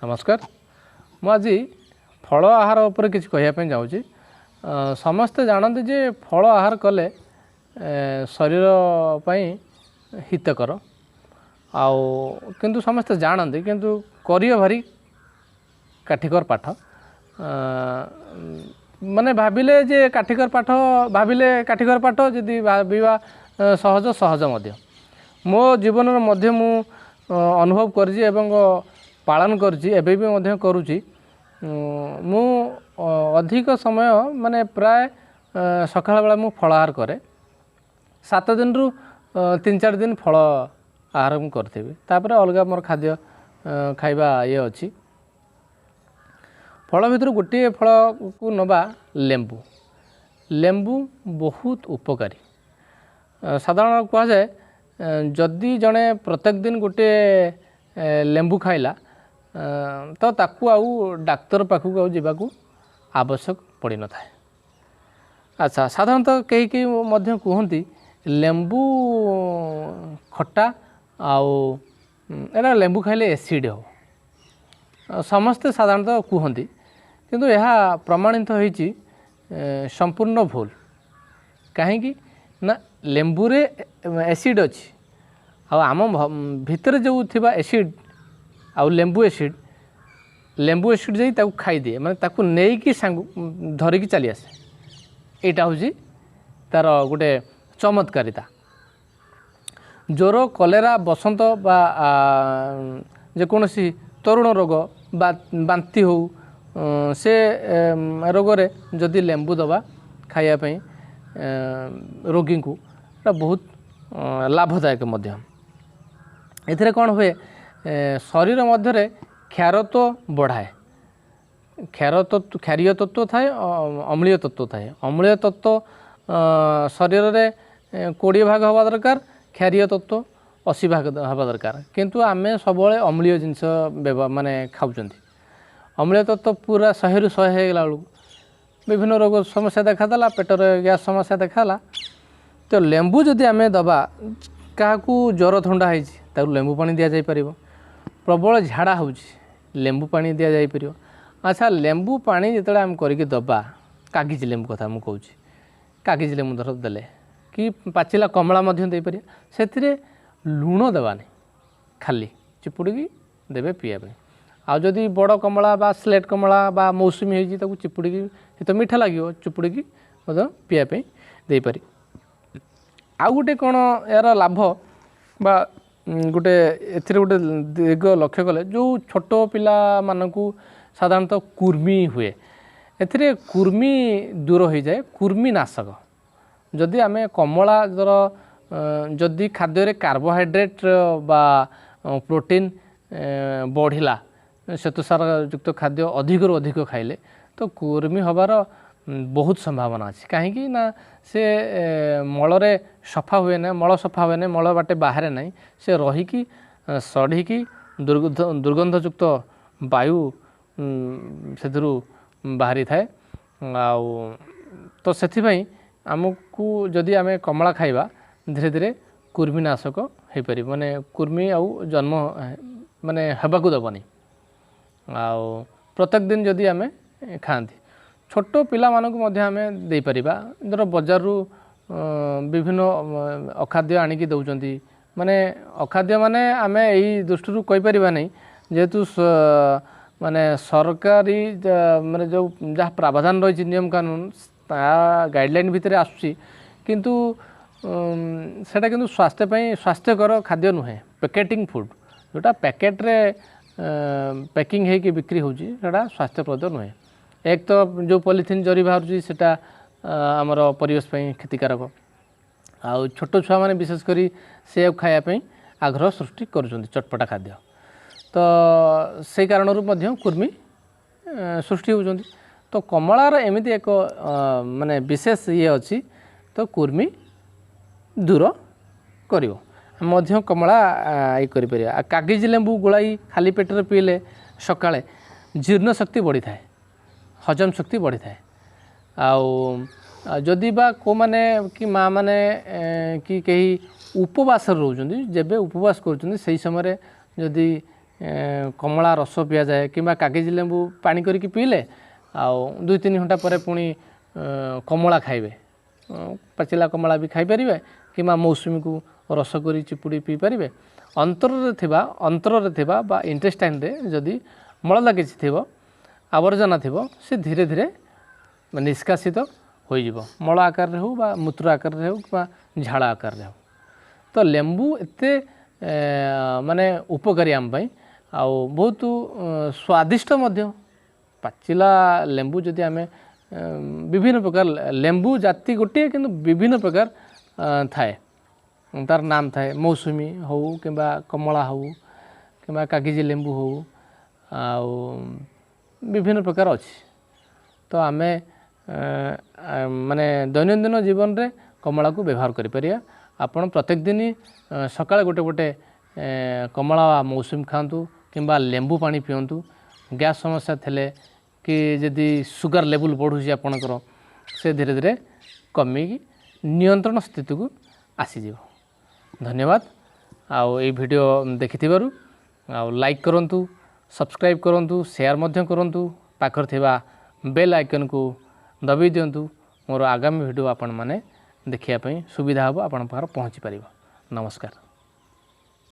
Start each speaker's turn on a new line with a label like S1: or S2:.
S1: ନମସ୍କାର। ମୁଁ ଆଜି ଫଳ ଆହାର ଉପରେ କିଛି କହିବା ପାଇଁ ଯାଉଛି। ସମସ୍ତେ ଜାଣନ୍ତି ଯେ ଫଳ ଆହାର କଲେ ଶରୀର ପାଇଁ ହିତକର, ଆଉ କିନ୍ତୁ ସମସ୍ତେ ଜାଣନ୍ତି, କିନ୍ତୁ କରିବା ଭାରି କାଠିକର ପାଠ। ମାନେ ଭାବିଲେ ଯେ କାଠିକର ପାଠ, ଭାବିଲେ କାଠିକର ପାଠ, ଯଦି ଭାବିବା ସହଜ, ସହଜ ମଧ୍ୟ। ମୋ ଜୀବନରେ ମଧ୍ୟ ମୁଁ ଅନୁଭବ କରିଛି ଏବଂ ପାଳନ କରିଛି, ଏବେ ବି ମଧ୍ୟ କରୁଛି। ମୁଁ ଅଧିକ ସମୟ, ମାନେ ପ୍ରାୟ ସକାଳ ବେଳା ମୁଁ ଫଳାହାର କରେ। 7 ଦିନରୁ 3 4 ଦିନ ଫଳ ଆହାର ମୁଁ କରିଥିବି, ତାପରେ ଅଲଗା ମୋର ଖାଦ୍ୟ ଖାଇବା ଇଏ ଅଛି। ଫଳ ଭିତରୁ ଗୋଟିଏ ଫଳକୁ ନେବା, ଲେମ୍ବୁ। ଲେମ୍ବୁ ବହୁତ ଉପକାରୀ। ସାଧାରଣ କୁହାଯାଏ, ଯଦି ଜଣେ ପ୍ରତ୍ୟେକ ଦିନ ଗୋଟିଏ ଲେମ୍ବୁ ଖାଇଲା ତ ତାକୁ ଆଉ ଡାକ୍ତର ପାଖକୁ ଆଉ ଯିବାକୁ ଆବଶ୍ୟକ ପଡ଼ିନଥାଏ। ଆଚ୍ଛା, ସାଧାରଣତଃ କେହି କେହି ମଧ୍ୟ କୁହନ୍ତି ଲେମ୍ବୁ ଖଟା, ଆଉ ଏଇଟା ଲେମ୍ବୁ ଖାଇଲେ ଏସିଡ଼୍ ହେବ, ସମସ୍ତେ ସାଧାରଣତଃ କୁହନ୍ତି। କିନ୍ତୁ ଏହା ପ୍ରମାଣିତ ହୋଇଛି ସମ୍ପୂର୍ଣ୍ଣ ଭୁଲ। କାହିଁକି ନା ଲେମ୍ବୁରେ ଏସିଡ଼୍ ଅଛି, ଆଉ ଆମ ଭିତରେ ଯେଉଁ ଥିବା ଏସିଡ଼୍ ଆଉ ଲେମ୍ବୁ ଏସିଡ଼୍, ଲେମ୍ବୁ ଏସିଡ଼୍ ଯାଇ ତାକୁ ଖାଇଦିଏ, ମାନେ ତାକୁ ନେଇକି ସାଙ୍ଗ ଧରିକି ଚାଲି ଆସେ। ଏଇଟା ହେଉଛି ତା'ର ଗୋଟେ ଚମତ୍କାରିତା। ଜ୍ୱର, କଲେରା, ବସନ୍ତ ବା ଯେକୌଣସି ତରୁଣ ରୋଗ ବା ବାନ୍ତି ହେଉ, ସେ ରୋଗରେ ଯଦି ଲେମ୍ବୁ ଦେବା ଖାଇବା ପାଇଁ ରୋଗୀଙ୍କୁ, ଏଇଟା ବହୁତ ଲାଭଦାୟକ ମଧ୍ୟ। ଏଥିରେ କ'ଣ ହୁଏ? ଶରୀର ମଧ୍ୟରେ କ୍ଷାରତ୍ୱ ବଢ଼ାଏ। କ୍ଷାରୀୟ ତତ୍ତ୍ୱ ଥାଏ, ଅମ୍ଳୀୟ ତତ୍ତ୍ୱ ଥାଏ। ଅମ୍ଳୀୟ ତତ୍ତ୍ୱ ଶରୀରରେ 20 ଭାଗ ହେବା ଦରକାର, କ୍ଷାରୀୟ ତତ୍ତ୍ୱ 80 ଭାଗ ହେବା ଦରକାର। କିନ୍ତୁ ଆମେ ସବୁବେଳେ ଅମ୍ଳୀୟ ଜିନିଷ ମାନେ ଖାଉଛନ୍ତି। ଅମ୍ଳୀୟ ତତ୍ତ୍ୱ ପୁରା 100ରୁ 100 ହେଇଗଲା ବେଳକୁ ବିଭିନ୍ନ ରୋଗ ସମସ୍ୟା ଦେଖାଦେଲା, ପେଟରେ ଗ୍ୟାସ୍ ସମସ୍ୟା ଦେଖାଦେଲା। ତ ଲେମ୍ବୁ ଯଦି ଆମେ ଦେବା, କାହାକୁ ଜ୍ୱର ଥଣ୍ଡା ହେଇଛି ତାକୁ ଲେମ୍ବୁ ପାଣି ଦିଆଯାଇପାରିବ, ପ୍ରବଳ ଝାଡ଼ା ହେଉଛି ଲେମ୍ବୁ ପାଣି ଦିଆଯାଇପାରିବ। ଆଚ୍ଛା, ଲେମ୍ବୁ ପାଣି ଯେତେବେଳେ ଆମେ କରିକି ଦେବା, କାଗିଜି ଲେମ୍ବୁ କଥା ମୁଁ କହୁଛି, କାଗିଜି ଲେମ୍ବୁ ଧର ଦେଲେ କି ପାଚିଲା କମଳା ମଧ୍ୟ ଦେଇପାରିବା, ସେଥିରେ ଲୁଣ ଦେବାନି, ଖାଲି ଚିପୁଡ଼ିକି ଦେବେ ପିଇବା ପାଇଁ। ଆଉ ଯଦି ବଡ଼ କମଳା ବା ସ୍ଲେଟ୍ କମଳା ବା ମୌସୁମୀ ହେଇଛି, ତାକୁ ଚିପୁଡ଼ିକି, ସେ ତ ମିଠା ଲାଗିବ, ଚିପୁଡ଼ିକି ମଧ୍ୟ ପିଇବା ପାଇଁ ଦେଇପାରିବେ। ଆଉ ଗୋଟେ କ'ଣ ଏହାର ଲାଭ ବା ଗୋଟେ ଏଥିରେ ଗୋଟେ ଦିଗ ଲକ୍ଷ୍ୟ କଲେ, ଯେଉଁ ଛୋଟ ପିଲାମାନଙ୍କୁ ସାଧାରଣତଃ କୁର୍ମି ହୁଏ, ଏଥିରେ କୁର୍ମି ଦୂର ହୋଇଯାଏ, କୁର୍ମି ନାଶକ। ଯଦି ଆମେ କମଳା ଧର, ଯଦି ଖାଦ୍ୟରେ କାର୍ବୋହାଇଡ୍ରେଟ୍ ବା ପ୍ରୋଟିନ୍ ବଢ଼ିଲା, ଶ୍ୱେତସାର ଯୁକ୍ତ ଖାଦ୍ୟ ଅଧିକରୁ ଅଧିକ ଖାଇଲେ ତ କୁର୍ମି ହେବାର ବହୁତ ସମ୍ଭାବନା ଅଛି। କାହିଁକି ନା ସେ ମଳରେ ସଫା ହୁଏ ନା, ମଳ ସଫା ହୁଏ ନାହିଁ, ମଳ ବାଟେ ବାହାରେ ନାହିଁ, ସେ ରହିକି ସଢ଼ିକି ଦୁର୍ଗନ୍ଧଯୁକ୍ତ ବାୟୁ ସେଥିରୁ ବାହାରିଥାଏ। ଆଉ ତ ସେଥିପାଇଁ ଆମକୁ ଯଦି ଆମେ କମଳା ଖାଇବା, ଧୀରେ ଧୀରେ କୁର୍ମିନାଶକ ହେଇପାରିବ, ମାନେ କୁର୍ମି ଆଉ ଜନ୍ମ ମାନେ ହେବାକୁ ଦେବନି। ଆଉ ପ୍ରତ୍ୟେକ ଦିନ ଯଦି ଆମେ ଖାଆନ୍ତି, ଛୋଟ ପିଲାମାନଙ୍କୁ ମଧ୍ୟ ଆମେ ଦେଇପାରିବା। ଧର ବଜାରରୁ ବିଭିନ୍ନ ଅଖାଦ୍ୟ ଆଣିକି ଦେଉଛନ୍ତି, ମାନେ ଅଖାଦ୍ୟ ମାନେ ଆମେ ଏଇ ଦୃଷ୍ଟିରୁ କହିପାରିବା ନାହିଁ, ଯେହେତୁ ମାନେ ସରକାରୀ ମାନେ ଯେଉଁ ଯାହା ପ୍ରାବଧାନ ରହିଛି, ନିୟମ କାନୁନ ତା ଗାଇଡ଼ଲାଇନ୍ ଭିତରେ ଆସୁଛି, କିନ୍ତୁ ସେଇଟା କିନ୍ତୁ ସ୍ୱାସ୍ଥ୍ୟ ପାଇଁ ସ୍ୱାସ୍ଥ୍ୟକର ଖାଦ୍ୟ ନୁହେଁ। ପ୍ୟାକେଟିଂ ଫୁଡ଼୍ ଯେଉଁଟା ପ୍ୟାକେଟ୍ରେ ପ୍ୟାକିଂ ହେଇକି ବିକ୍ରି ହେଉଛି, ସେଇଟା ସ୍ୱାସ୍ଥ୍ୟପ୍ରଦ ନୁହେଁ। ଏକ ତ ଯେଉଁ ପଲିଥିନ୍ ଜରି ବାହାରୁଛି, ସେଇଟା ଆମର ପରିବେଶ ପାଇଁ କ୍ଷତିକାରକ, ଆଉ ଛୋଟ ଛୁଆମାନେ ବିଶେଷ କରି ସେୟାକୁ ଖାଇବା ପାଇଁ ଆଗ୍ରହ ସୃଷ୍ଟି କରୁଛନ୍ତି, ଚଟପଟା ଖାଦ୍ୟ। ତ ସେଇ କାରଣରୁ ମଧ୍ୟ କୁର୍ମି ସୃଷ୍ଟି ହେଉଛନ୍ତି। ତ କମଳାର ଏମିତି ଏକ ମାନେ ବିଶେଷ ଇଏ ଅଛି, ତ କୁର୍ମି ଦୂର କରିବ। ମଧ୍ୟ କମଳା ଇଏ କରିପାରିବା। ଆଉ କାଗିଜି ଲେମ୍ବୁ ଗୋଳାଇ ଖାଲି ପେଟରେ ପିଇଲେ ସକାଳେ ଜୀର୍ଣ୍ଣ ଶକ୍ତି ବଢ଼ିଥାଏ, ହଜମ ଶକ୍ତି ବଢ଼ିଥାଏ। ଆଉ ଯଦି ବା କେଉଁମାନେ କି ମାଆ ମାନେ କି କେହି ଉପବାସରେ ରହୁଛନ୍ତି, ଯେବେ ଉପବାସ କରୁଛନ୍ତି ସେଇ ସମୟରେ ଯଦି କମଳା ରସ ପିଆଯାଏ କିମ୍ବା କାଗଜି ଲେମ୍ବୁ ପାଣି କରିକି ପିଇଲେ, ଆଉ 2-3 ଘଣ୍ଟା ପରେ ପୁଣି କମଳା ଖାଇବେ। ପାଚିଲା କମଳା ବି ଖାଇପାରିବେ କିମ୍ବା ମୌସୁମୀକୁ ରସ କରି ଚିପୁଡ଼ି ପିଇପାରିବେ। ଅନ୍ତରରେ ଥିବା ବା ଇଣ୍ଟେଷ୍ଟାଇନ୍ରେ ଯଦି ମଳଦା କିଛି ଥିବ, ଆବର୍ଜନା ଥିବ, ସେ ଧୀରେ ଧୀରେ ନିଷ୍କାସିତ ହୋଇଯିବ, ମଳ ଆକାରରେ ହେଉ ବା ମୂତ୍ର ଆକାରରେ ହେଉ କିମ୍ବା ଝାଳ ଆକାରରେ ହେଉ। ତ ଲେମ୍ବୁ ଏତେ ମାନେ ଉପକାରୀ ଆମ ପାଇଁ, ଆଉ ବହୁତ ସ୍ୱାଦିଷ୍ଟ ମଧ୍ୟ। ପାଚିଲା ଲେମ୍ବୁ ଯଦି ଆମେ ବିଭିନ୍ନ ପ୍ରକାର ଲେମ୍ବୁ ଜାତି ଗୋଟିଏ, କିନ୍ତୁ ବିଭିନ୍ନ ପ୍ରକାର ଥାଏ, ତାର ନାମ ଥାଏ, ମୌସୁମୀ ହେଉ କିମ୍ବା କମଳା ହେଉ କିମ୍ବା କାଗଜି ଲେମ୍ବୁ ହେଉ, ଆଉ ବିଭିନ୍ନ ପ୍ରକାର ଅଛି। ତ ଆମେ ମାନେ ଦୈନନ୍ଦିନ ଜୀବନରେ କମଳାକୁ ବ୍ୟବହାର କରିପାରିବା। ଆପଣ ପ୍ରତ୍ୟେକ ଦିନ ସକାଳେ ଗୋଟେ ଗୋଟେ କମଳା ବା ମୌସୁମୀ ଖାଆନ୍ତୁ କିମ୍ବା ଲେମ୍ବୁ ପାଣି ପିଅନ୍ତୁ। ଗ୍ୟାସ୍ ସମସ୍ୟା ଥିଲେ କି ଯଦି ସୁଗାର ଲେବୁଲ୍ ବଢ଼ୁଛି ଆପଣଙ୍କର, ସେ ଧୀରେ ଧୀରେ କମିକି ନିୟନ୍ତ୍ରଣ ସ୍ଥିତିକୁ ଆସିଯିବ। ଧନ୍ୟବାଦ ଆଉ ଏଇ ଭିଡ଼ିଓ ଦେଖିଥିବାରୁ। ଆଉ ଲାଇକ୍ କରନ୍ତୁ, ସବସ୍କ୍ରାଇବ୍ କରନ୍ତୁ, ସେୟାର ମଧ୍ୟ କରନ୍ତୁ, ପାଖରେ ଥିବା ବେଲ୍ ଆଇକନ୍କୁ ଦବାଇ ଦିଅନ୍ତୁ। ମୋର ଆଗାମୀ ଭିଡ଼ିଓ ଆପଣମାନେ ଦେଖିବା ପାଇଁ ସୁବିଧା ହେବ, ଆପଣଙ୍କ ପାଖରେ ପହଞ୍ଚି ପାରିବ। ନମସ୍କାର।